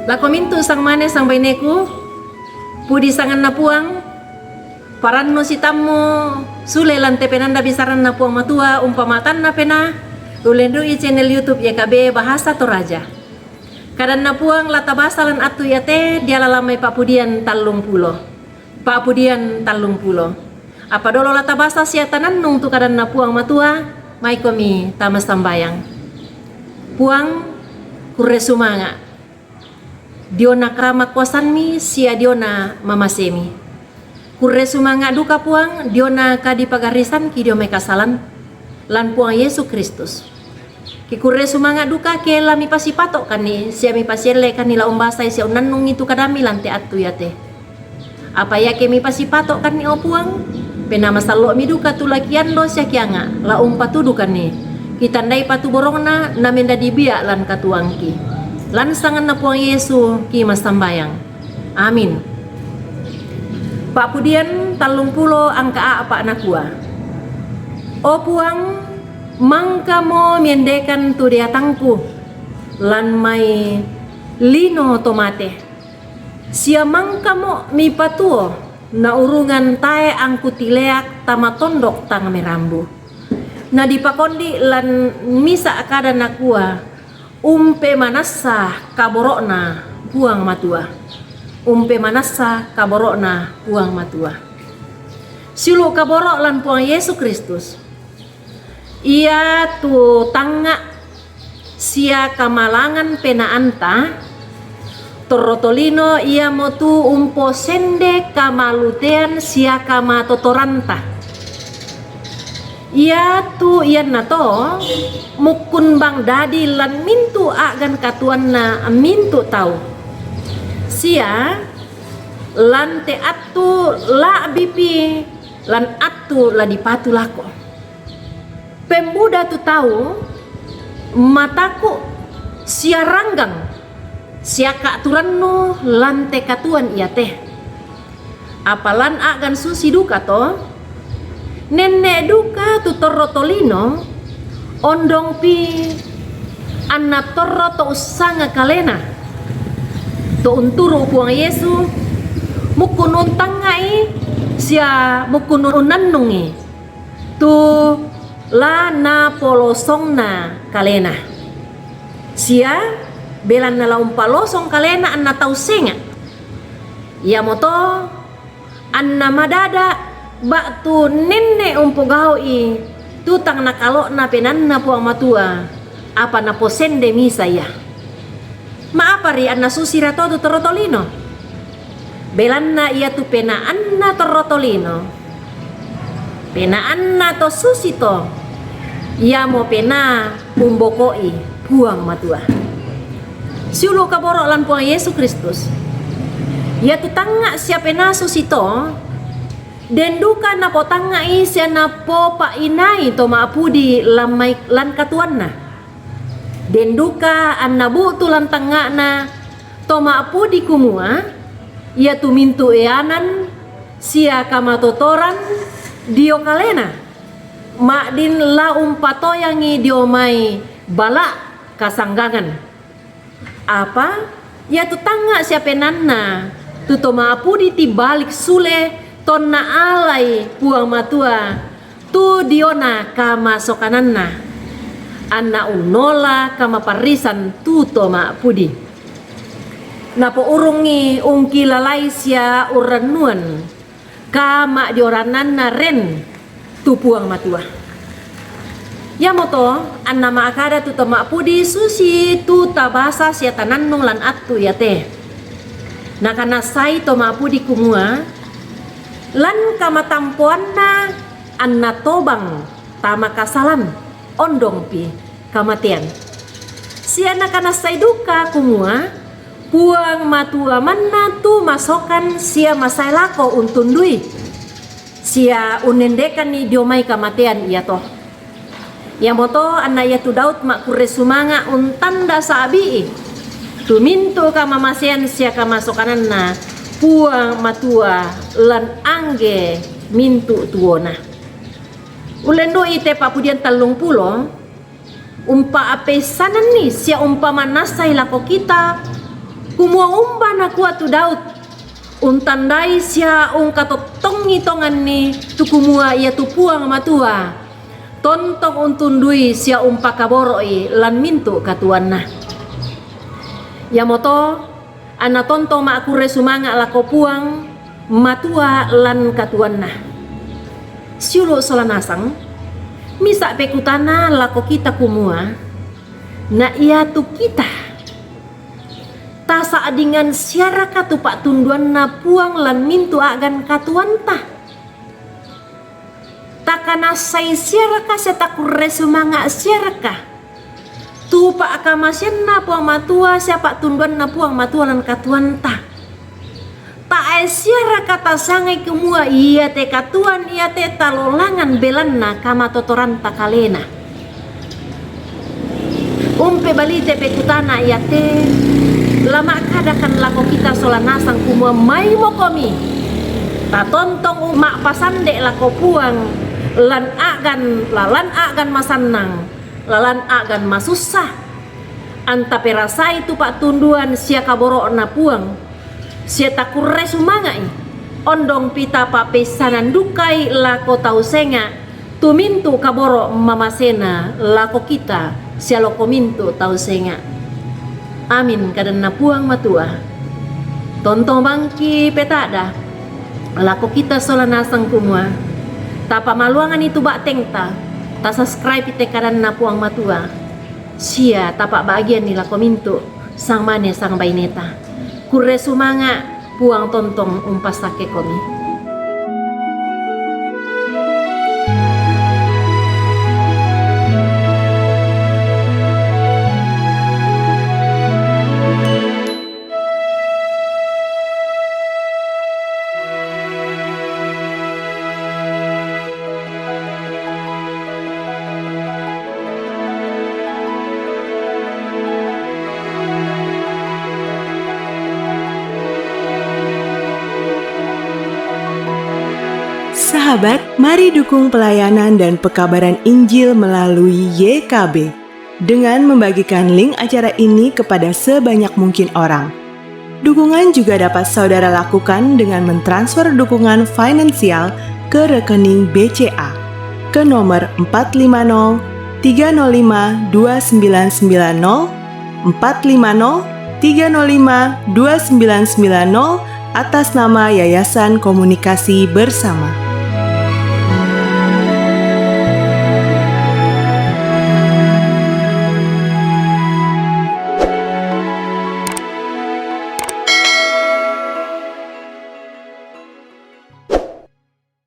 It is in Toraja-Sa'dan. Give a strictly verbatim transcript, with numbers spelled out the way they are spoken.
Lako mintu' sangmane sangbaineku, pudi sanganna Puang, parannu sitammu sule lan te penanda bisaranna Puang Matua, umpama tanna penaa, ullendu'i channel YouTube Y K B Bahasa Toraja. Kadanna Puang la tabasa lan attu iate diala lan mai pa'pudian tallung pulo. Pa'pudian tallung pulo. Apa dolo la tabasa sia tanannung tu kadanna Puang Matua, maikomi tama sambayang. Puang, kurre sumanga'. Diona kamakuasanmi sia diona mamasemi. Kurre sumanga' duka Puang, diona kadipagarrisanki dio mai kasalan, lan Puang Yesu Kristus. Kikurre sumanga' duka ke la mipasipato'kanni, sia mipasielle'kanni la umbasai sia unnannungi tu kadammi lan te attu iate. Apa iake mipasipato'kanni, o Puang, Penaa Masallo'mi duka tu la kiando sia kianga', la umpatudukanni. Kitandai patu borongna, na mendadi bia' lan katuoangki. Lan sanganna Puang Yesu kimassambayang. Amin. Pa'pudian tallung pulo angka a'pa' nakua, O Puang, mangkamo miendekan tu deatangku, lan mai lino to mate. Sia mangkamo mipatuo, na urungan tae' angkutileak tama tondok tang merambu. Na dipakondi' lan misa' kada nakua, Umpemanassa kaboro'na Puang Matua. Umpemanassa kaboro'na Puang Matua. Siulu' kaboro' lan Puang Yesu Kristus. Iatu tangnga' sia kamalangan penaanta, torro tolino iamotu umposende kamalutean sia kamatotoranta. Iatu iannato mukkun bang dadi lan mintu' a'gan katuoanna mintu' tau, sia lan te attu la'bipi lan attu la dipatu lako. Pembuda tu tau mataku' sia ranggang sia ka'turannu lan te katuoan iate. Apa lan a'gan susi duka to, nenne' duka tu torro tolino, ondongpi anna torro to ussanga kalena. To unturu' Puang Yesu, mukkun untangnga'i sia mukkun unnannungi tu la napolosongna kalena. Sia belanna la umpalosong kalena anna tau senga'. Iamoto anna madada' ba'tu nenne' umpogau'i tu tang nakalo'na penaanna Puang Matua, apa naposende misa ia. Ma'apari anna susira to tu torro tolino? Belanna iatu penaanna torro tolino, penaanna to susito, iamo penaa umboko'i Puang Matua. Siulu' kaboro' lan Puang Yesu Kristus. Iatu tangnga' sia penaa susito, den duka napotangnga'i sia napopa'inai to ma'pudi lan mai-, lan katuoanna. Den duka anna bu'tu lan tangnga'na to ma'pudi kumua, iatu mintu' eanan sia kamatotoran dio kalena, ma'din la umpatoyangi dio mai bala' kasanggangan. Apa iatu tangnga' sia penaanna tu to ma'pudi tibalik sule tonna alai Puang Matua tu diona kamasokananna, anna unnola kamaparrisan tu to ma'pudi. Napourungngi ungkilalai sia urrannuan kama'diorannanna ren tu Puang Matua. Iamoto anna ma'kada tu to ma'pudi susi tu tabasa sia tanannung lan attu iate. Nakanassai to ma'pudi kumua, lan kamatampoanna anna tobang tama kasalan, ondongpi kamatean. Sia nakanassai duka kumua, Puang Matua manna tu masokan sia masae lako untundui, sia unnendekanni dio mai kamatean iato. Iamoto anna iatu Daud ma'kurre sumanga' untanda sa'bi'i tu mintu' kamamasean sia kamasokananna Puang Matua lan angge mintu' tuona. Ullendu'i te pa'pudian tallung pulo, umpa'peissananni sia umpamanassai lako kita Kumua umba nakua tu Daud, untandai sia ungkatottongi tonganni tu kumua ia tu Puang Matua tontong untundui sia umpakaboro'i lan mintu' katuoanna. Iamoto anna tontong ma'kurre sumanga' lako Puang Matua lan katuoanna. Siulu' sola nasang, misa' pekutana lako kita kumua, na iatu kita tasa'dingan siaraka tu pa'tunduanna Puang lan mintu' a'gan katuoanta? Takanassai siaraka sia takurre sumanga' siaraka tu pa'kamaseanna Puang Matua sia pa'tunduanna Puang Matua lan katuoanta? Tae' siaraka tasangai kumua iate katuoan iate talolangan belanna kamatotoranta kalena? Umpebalite pekutana iate, la ma'kadakan lako kita sola nasang kumua maimokomi tatontong ma'pasande' lako Puang lan a'gan, lalan a'gan masannang, lalan a'gan masussa, anta perasai tu pa'tunduan sia kaboro'na Puang, sia takurre sumanga'i, ondongpi tapapeissanan dukai lako tau senga' tu mintu' kaboro' mamasena lako kita sia lako mintu' tau senga'. Amin, kadanna Puang Matua. Tontong bangki' peta'da lako kita sola nasang kumua, tapamaluangani tu ba'tengta, tasubscribe te kadanna Puang Matua, sia tapa'bagianni lako mintu' sangmane sangbaineta. Kurre sumanga', Puang tontong umpasakkekomi. Sahabat, mari dukung pelayanan dan pekabaran Injil melalui Y K B dengan membagikan link acara ini kepada sebanyak mungkin orang. Dukungan juga dapat saudara lakukan dengan mentransfer dukungan finansial ke rekening B C A ke nomor empat lima nol tiga nol lima dua sembilan sembilan nol, empat lima nol tiga nol lima dua sembilan sembilan nol, atas nama Yayasan Komunikasi Bersama.